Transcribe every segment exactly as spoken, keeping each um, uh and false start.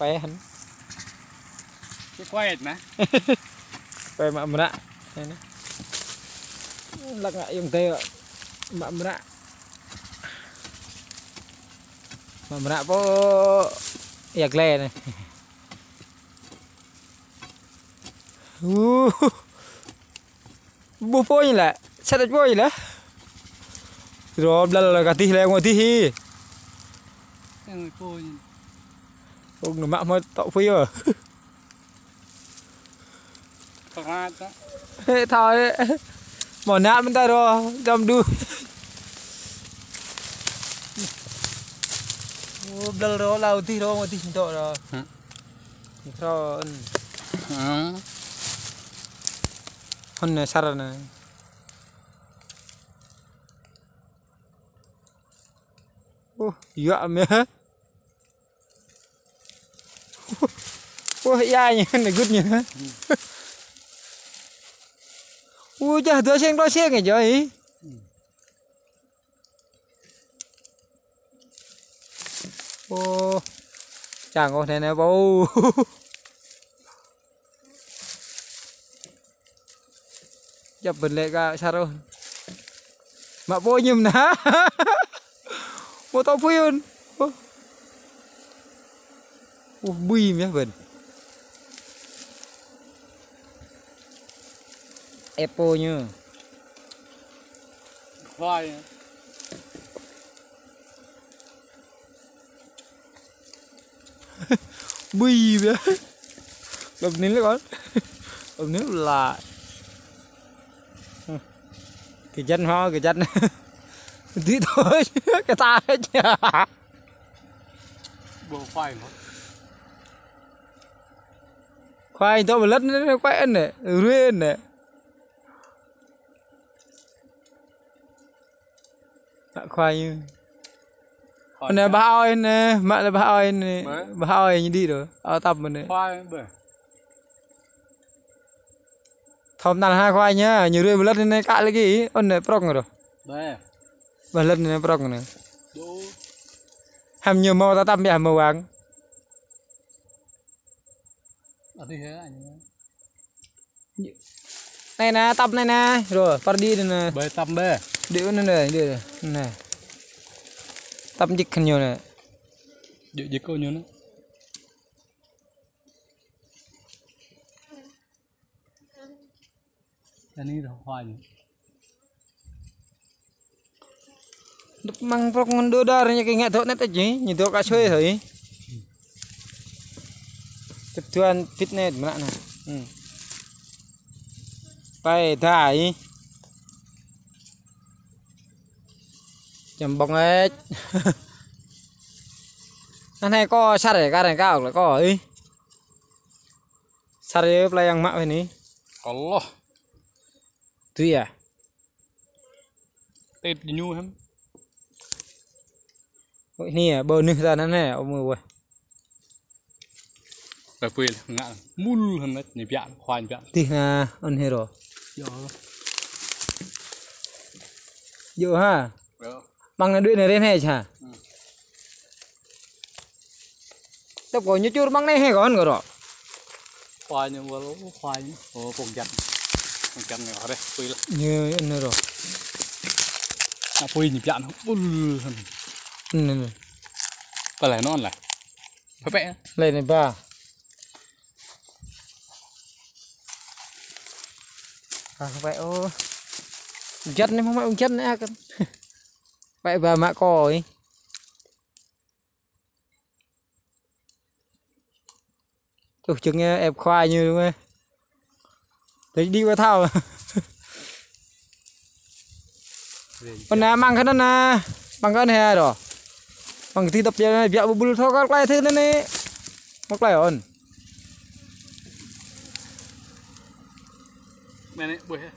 Pĕ hăn. Cái quay mà. Pĕ mă mră. Anai anai. Lăk ngă ayŏng adơi mă mră. Mă mră pô ia glai anai. Uh. Ƀuh pô ñu lĕ, sat đôč pô ñu lĕ. Rô blal lĕ kơ tih lĕ ngô tih hi. Ơ, pô ñu. Ung nă mă mă tŏ pô yơh. Kơngat. Hê thâo hê. Mơ̆ nă mơ̆n ta rô, dăm đu. Ô, blal rô, lau tih rô, ngô tih tŏ rô. Hă? Thâo ơn. Hă? Hăn anai sar anai. Ơ, yua mĕ. Ơ, ia ñu, anai gŭt ñu. Ơ, jah dua seng, dua seng aja, ih. Ơ, čang ôh anai anai, bô. Djăp bơ̆n lĕ ka sar ôh. Mă pô ñu mơ̆n. Mơ̆ tŏ pô yun. Ơ. Ơ, bui mơ̆n bơ̆n. Ĕp pô ñu. Khoai. Bui bia. Lăp anai lĕ kŏn. Lăp anai lăp. Kơ jăn hŏ, kơ jăn. Dĭ thôi, kơ ta. Ƀu khoai mơ̆. Khoai tŏ bơlăt anai, khoai anai, rue anai. Mă khoai ñu. Khoai anai čă. Bah ao anai, mă lĕ bah ao anai. Bơ. Bah ao ñu đĭ đô. Ao tăm anai. Khoai bơ. Thâo mơnal ha khoai ñu, ñu rui bơlăt anai kă lagi, anai prŏng đô. Bơ. Bơlăt anai prŏng anai. Đô. Hăm ñu mâo ta tăm biă mâo wang. Adih ya, anai. Anai na, tăm anai na. Rô, pơr đĭ anai na. Bơi tăm bơi. Đĭ anai na, đĭ anai na. Tăm jik khan ñu na. Jik, jik kơ ñu na. Anai rô khoai ñu. Dăp măng prŏng ngăn đô đar ñu kơ ngă dŏ net aja, ñu dŏ kơ sui thôi. Tep tuan fit net mơnă na. Hmm. Pai dai. Čăm ƀơ̆ng ĕč. Anai kơ sar ĕ, kơ anai kơ lĕ kơ ih. Sar ĕ plei yang mă weh anai. Allah. Tui ah. Tết ñu hăm. Ôi, anai ah, ƀơ nưh ta anŭn hă, ôh mơ weh. Ƀơ pui ngă mul hăm nĕt, ñu biă, khoai ñu biă. Tih na, ôn hero. Yo. Yo ha. Yo. Măng anai đuaĭ anai ren hĕ čă. Hmm. Tơp kơ ñu čur măng anai hĕ kơ ôn kơ rŏ. Khoai ñu wơl, khoai ñu. Ơ, pŏk jăt. Pŏk jăt anai rĕ, pui lah. Ñu anai rŏ. Ană pui ñu biă anŭn. Ul. Anŭn, anŭn. Pơlai anŭn lah. Pơpĕ. Lĕ anai ba. Ah, pơpĕ ôh. Jăt anai mơ̆ mă jăt anai akăn. Pơpĕ ba mă kơ ih. Tuh, čơ̆ng ĕp khoai ñu mơ̆. Tơl đĭ ƀu thâo. Ôn na măng kơ anŭn na. Măng kơ anŭn hĕ rŏ. Măng tih tơp biă anai, biă bơbŭl thâo kơ klai thâo anai. Mă klai ôn. Mơnĕ ƀuih hĕ.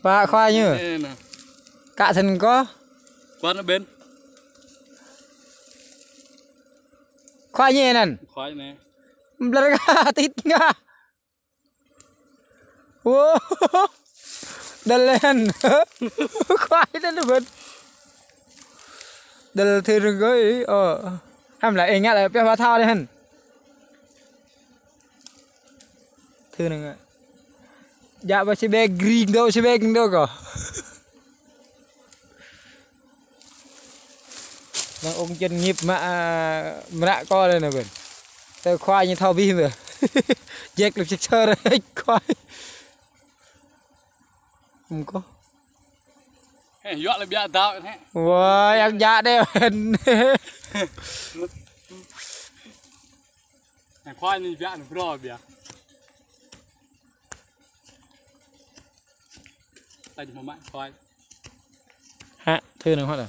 Pă khoai ñu. Ê, nă. Kă thâo kơ. Kuat nă ƀen. Khoai ñu anŭn. Khoai anai. Blơr kơ tit ngă. Wow. Đơl anŭn. Khoai anŭn ƀen. Đơl thâo rơgơi. Ơ. Hăm lah ih ngă lah pioh ba thâo anŭn. Tơ năng. Djă ƀơi sĭ ƀĕ gring dŏ, sĭ ƀĕ gring dŏ kơ. Năng ông chuyên nghiệp mă, à, mră kơ anai nă ƀĕ. Tơ khoai ñu thâo ƀĭ mơ̆. Jek lŭk sĭt sơr khoai. Ưm kơ. Hĕ, yua lĕ biă dao hĕ. Wah, yang djă đeh. Khoai ñu biă ñu bro biă. Tañ mă mă khoai. Hă, tơ năng hŏt ah.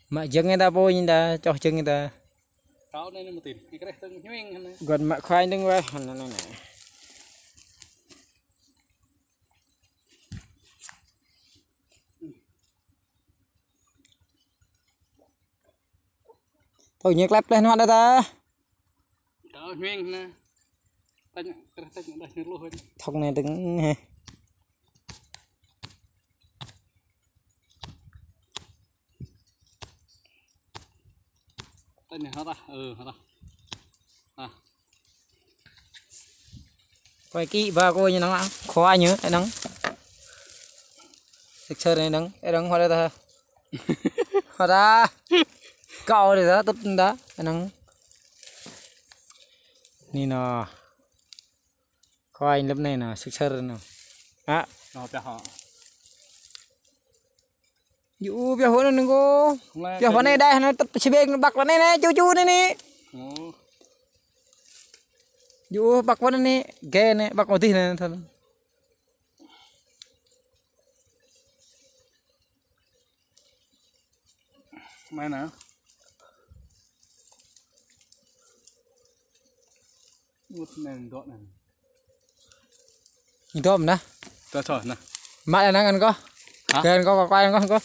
Mă jơ̆ng ta pô ñu ta, čoh jơ̆ng ta. Kâo anai anai mơtin, ñu kreh tơ̆ng hñueng anai. Gŏt mă khoai tơ̆ng weh, anai anai anai. Tơ ñu klep leh nuă đa ta. Kâo hñueng anai. Tañ, kreh tañ đah ñu luh anai. Thŏk anai tơ̆ng hĕ. Tơl anai hơt ah, ơ, hơt ah. Ah. Khoai kĭ ba kơ ñu năng ah, khoai ñu, ơ, năng. Sĭt sơr anai năng, ơ, năng hơt ah ta. Hơt ah. Kâo đeh ta, tŭt ta, ơ, năng. Anai nă. Khoai lăp anai nă, sĭt sơr nă. Ah. Nă, pioh hă. Yua, pioh hơnăn nă kơ. Pioh anai đah nă, tơl sĭ ƀĕ ƀăk anai nă, ču ču anai nă. Ơ. Yua, ƀăk anai nă, gê nă, ƀăk adih nă, thơl. Mai nă. Mŭt anai dŏ anai. Ñu dŏ mơ̆n nă. Dŏ thâo nă. Mă anai ngăn kơ. Hă? Kơ ngăn kơ, kơ quay ngăn kơ.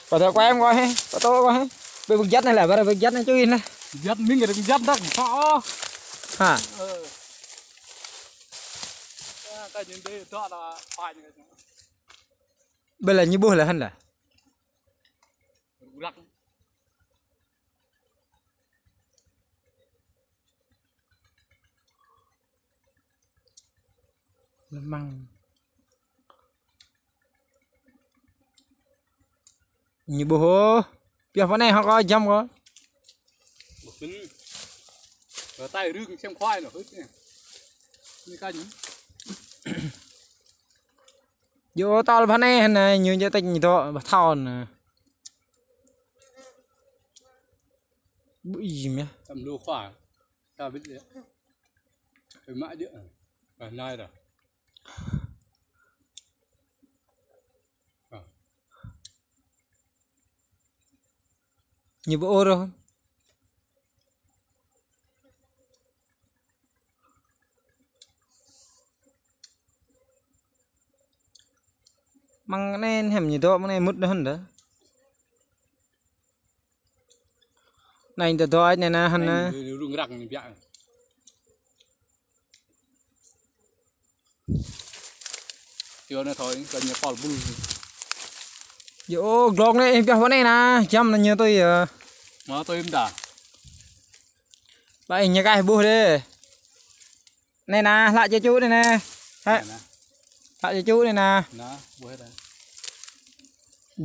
Kơ dŏ quay ngăn kơ hĕ. Kơ dŏ kơ hĕ. Ƀơi ƀơi jăt anai lah, ƀơi ƀơi jăt anai čuh anai. Jăt ming kơ jăt đăk. Hă? Ơ. Ơ, kơ ñu dŏ dŏ đa phai ñu. Ƀơi lah ñu ƀuh lah hăn lah. Rŭk răk. Lơmăng. Ñu ƀuh ôh. Pioh pơ anai hŏ kơ jăm kơ. Ƀuh pin. Kơ tai rưng sem khoai nă hưt anai. Anai kơ ñu. Yua tơl pơ anai hăn nă, ñu jăk tĕk ñu dŏ, ƀă thâo nă. Ƀu ih mơ̆. Tăm lu khoa. Ta bit lĕ. Ơ mă jĕ. Ơ, nai dah. Ơ. Ñu ƀu ôh. Măng anai hĕm ñu dŏ, măng anai mŭt đah hăn đah. Anai ñu dŏ đah anai nă hăn nă. Anai rŭng răng anai biă. Yua anai thâo kơ ñu păl bul. Yua glông anai, ih pioh pơ anai nă, jăm nă ñu tui yơh. Mă tui mơ̆n ta. Ƀai ñu kaih ƀuh đeh. Anai nă, hlăk ču ču anai nă. Hă? Anai nă. Hlăk ču ču anai nă. Nă, ƀuh ta.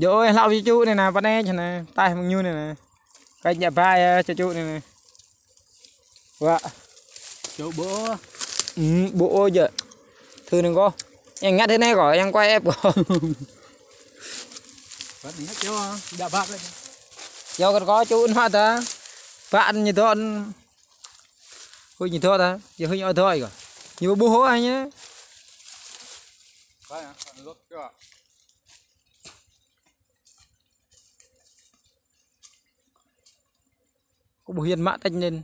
Yua ih hlăk ču ču anai nă, pơ anai čơ nă, taih mơ̆ng ñu anai nă. Kơ ñu ba yơh ču ču anai nă. Wă. Ču ƀuh. Ưm, ƀuh ôh jă. Thử năng kơ. Yang ngăt thử anai kơ, yang quay ĕp kơ. Băt ngăt ču, đa băt lĕ. Yua kơ kơ ču anai hă ta. Băt ñu dŏ. Hơi ñu dŏ ta, yua hơi ñu dŏ kơ. Ñu ƀuh ôh anai ñu. Kơ ƀuh hiên mă tĕk anai.